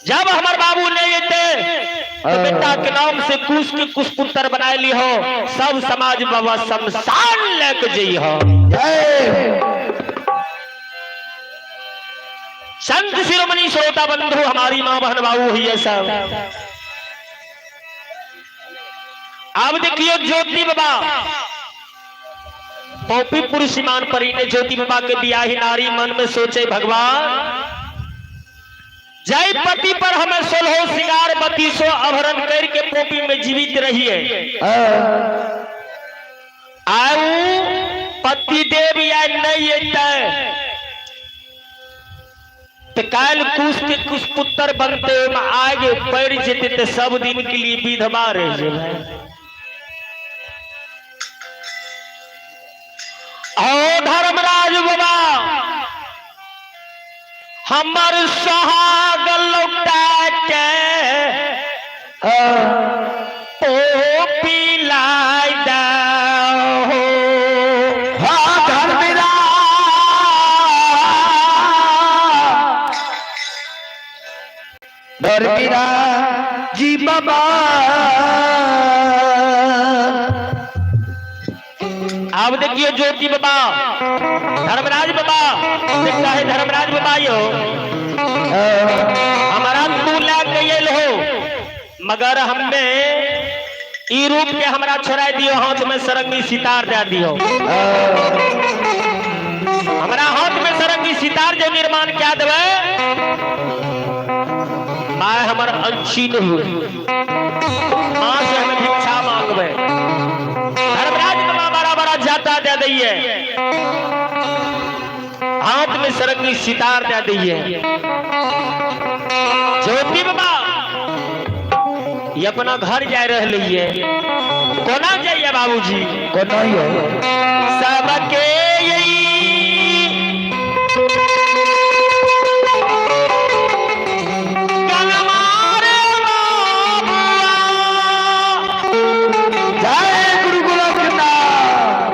जब हमर बाबू नहीं एते तो बेटा के नाम से कुश के कुश पुत्र बनाए ली हो, सब समाज बाबा शमशान लेके जई हो। संत शिरोमणि श्रोता बंधु, हमारी माँ बहन बाबू हुई है सब। अब देखियो ज्योति बाबा पौपी पुरुष ईमान परी ने ज्योति बाबा के बियाही नारी मन में सोचे, भगवान जय पति पर हमें सोलहो सिंगार बत्तीसो आभरण करके पोपी में जीवित रहिए, आऊ पति देव या नहीं एते तो काल कुश के कुश पुत्र बनते में आगे पड़ जेते तो सब दिन के लिए विधवा रह जेबै। ओ धर्मराज बाबा हमर सोहाग लौटा के ओ पिलाई दहो। हाँ धर्मराज, धर्मराज जी बाबा। अब देखियो ज्योति बाबा धर्मराज बाबा देखता है धर्मराज बाबा यो हमारा तू ला के हो, मगर हमने ई रूप के हमरा छोड़ा दियो, हाथ में सरंगी सितार दे दियो। हमरा हाथ में सरंगी सितार जो निर्माण क्या देवे, माय हमर अंशी नहीं हुए, मां से हमें भिक्षा मांगवे। धर्मराज बाबा बड़ा बड़ा जाता दे दिए, हाथ में सरंगी सितार दे दिए। ज्योति बाबा ये अपना घर जा रहे है, कोना जाइए बाबूजी? कोना हो सबके यही गंगमारे बाबुआ। जय गुरु गोरखनाथ।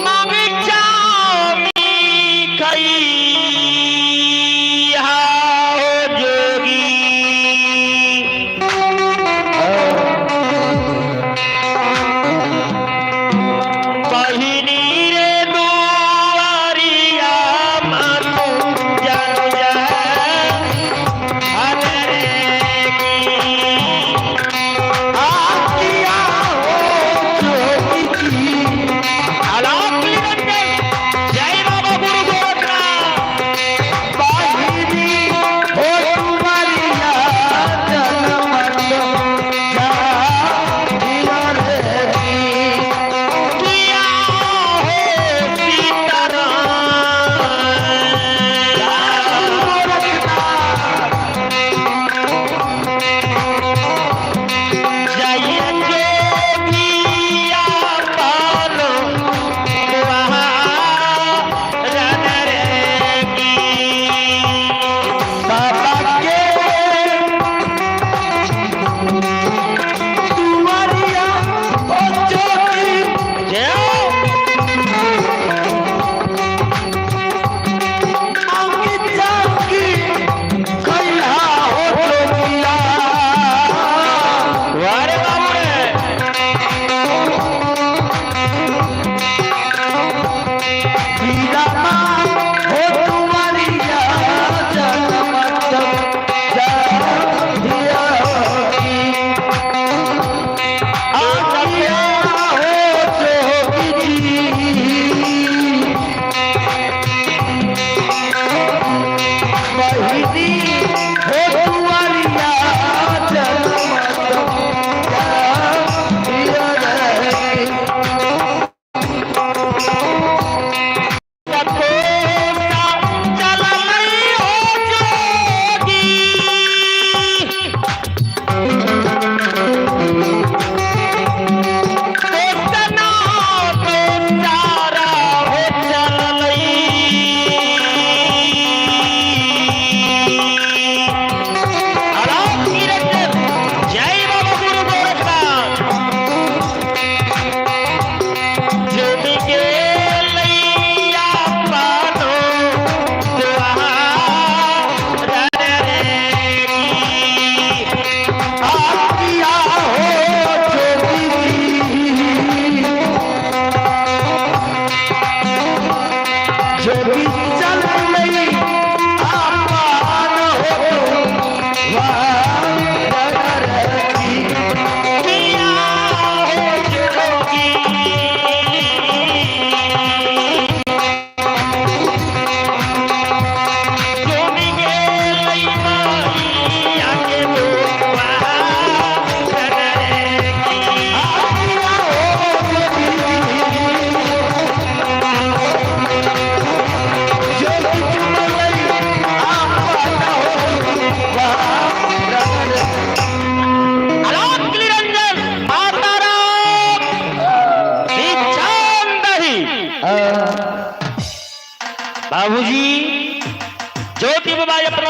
मांग चामी खई हाओ जोगी। बहिनी रे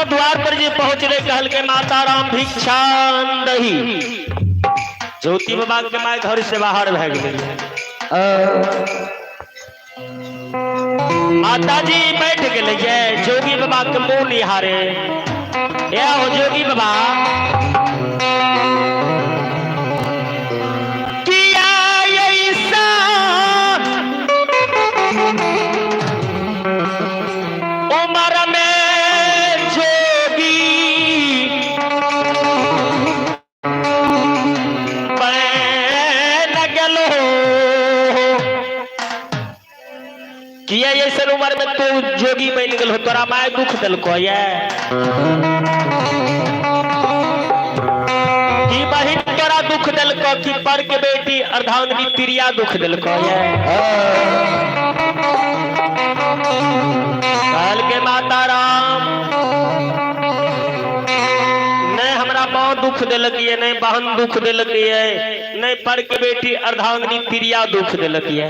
अपना द्वार पर जे पहुंचले, कहलके माता राम भिक्षा दही। ज्योति बाबा के माय घर से बाहर भए गेलै। माता जी बैठ गेलै ये जोगी बाबा के मुंह निहारे। ये हो जोगी बाबा, किया ऐसा उम्र में जोगी बन गेलो? किया ऐसन उम्र में तू जोगी बन गेलो? तोरा माय दुख देलको ये कि बहिन तोरा दुख देलको कि पर के बेटी अर्धांगिनी तिरिया दुख देलको ये? कहल के माता राम, नहीं हमरा माँ दुख देलक ये, नहीं बहन दुख देलक ये, नहीं पर के बेटी अर्धांगिनी तिरिया दुख देलक ये।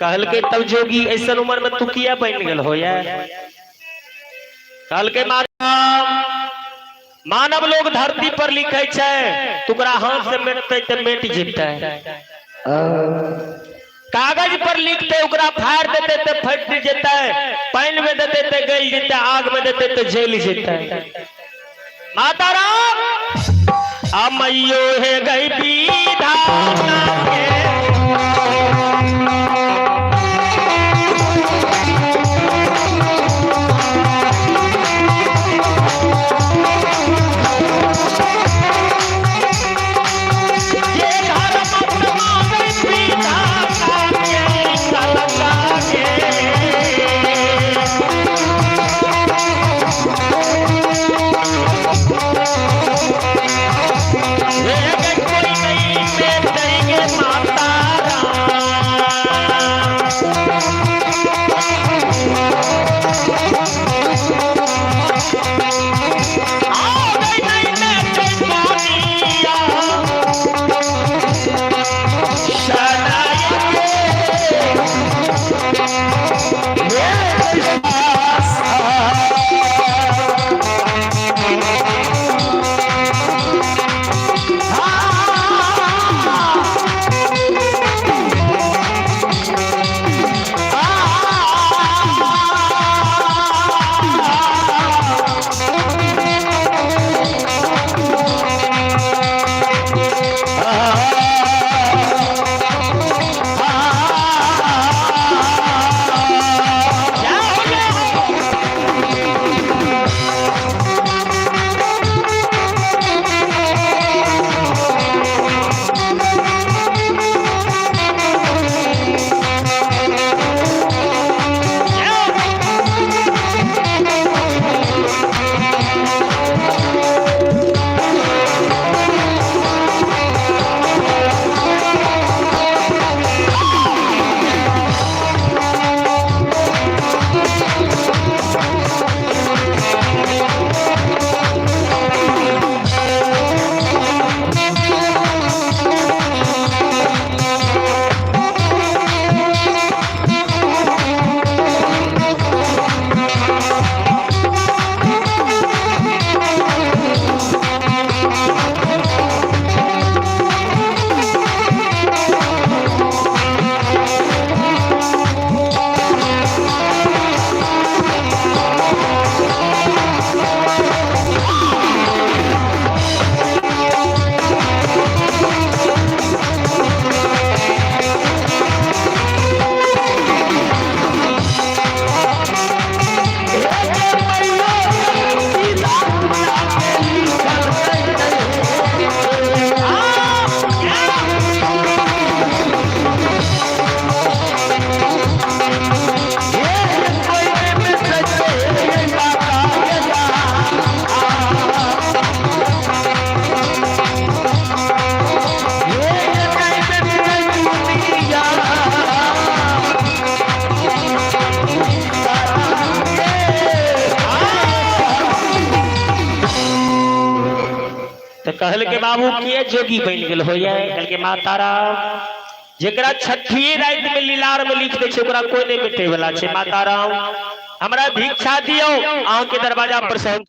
कहल के तब जोगी ऐसन उम्र में तू किया बन गेल हो ये? कहल के माता, मानव लोग धरती पर लिखे छै, तुकरा हाथ से मेटते ते मेट जेतै, कागज पर लिखते ओकरा फाड़ देते ते फट जेतै, पानि में देते ते गल जेतै, आग में देते ते जल जेतै। माता राम अमैयो हे गई विधाता के जे धर्म मांगे विधाता के सलका के। हे कोई नहीं मेटेंगे माता राम। आओ गई नहीं मेटे दुनिया शनाई के। क्या हो गया? तो कहल के बाबू किए जोगी बन गेल हो? कहल के माता राम, जेकरा छठिए राति में लीलार में लिख दे छै, ओकरा कोई नहीं मिटे वाला छै। माता राम, हमरा भिक्षा दियो, अहाँ के दरवाजा पर से हम